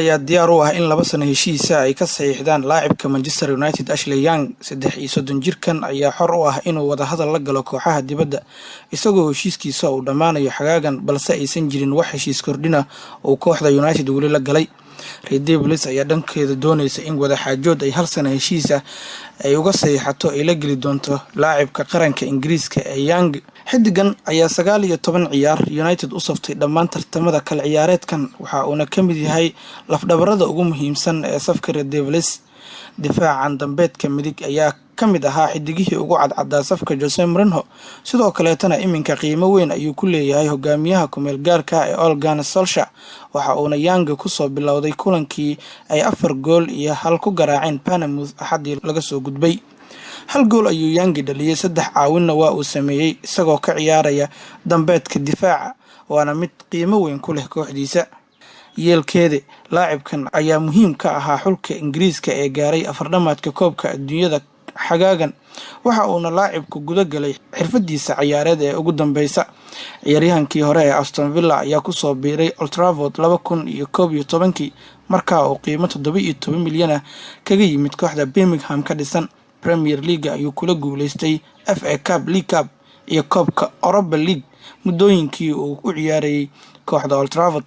Ayaa diyaar u ah in 2 sano heshiisa ay ka saxiixdaan laacibka Manchester United Ashley Young. 33 jirkan ayaa xor u ah inuu wadahadal la galo kooxaha dibadda, isagoo heshiiskiisa uu dhammaanayo xagaagan, balse aysan jirin wax heshiis kordhina uu kooxda United weli la galay. Red Devils ayaa dhankeeda dooneysa in wadaxaajood ay hal sano heshiisa ay uga saxiixato ay la geli doonto laacibka qaranka Ingiriiska ee Young. Xidigan ayaa 19 ciyaar United u saftay dhammaan tartamada kal ciyaareedkan, waxa uuna ka mid yahay lafdhabarada ugu muhiimsan ee safka Red Devils. Difaacan dambeedka midig ayaa ka mid ahaa xidigihii ugu cadcadaa safka Jose Mourinho. Sidoo kaleetana iminka qiimo weyn ayuu ku leeyahay hogaamiyaha kumeel gaarka ee Ole Gunnar Solskjaer. Waxa uuna Young kusoo bilowday kulankii ay 4 gool iyo 1 ku garaaceen Bournemouth Axadii laga soo gudbay. Hal gool ayuu Young dhaliyey, saddex caawinna waa uu sameeyey, isagoo ka ciyaaraya dambeedka difaaca, waana mid qiimo weyn ku leh kooxdiisa. Yeelkeede, laacibkan ayaa muhiim ka ahaa xulka Ingiriiska ee gaaray afardhamaadka Koobka Adduunyada xagaagan. Waxa uuna laacibku guda galay xirfadiisa ciyaareed ee ugu dambeysa. Ciyaaryahankii hore ee Aston Villa ayaa kusoo biiray Old Trafford 2011-kii, markaa uu qiimo 17 milyan ah kaga yimid kooxda Birmingham ka dhisan. Premier League ayuu kula guuleystay, FA Cup, League Cup iyo koobka Europa League muddooyinkii uu u ciyaarayay kooxda Old Trafford.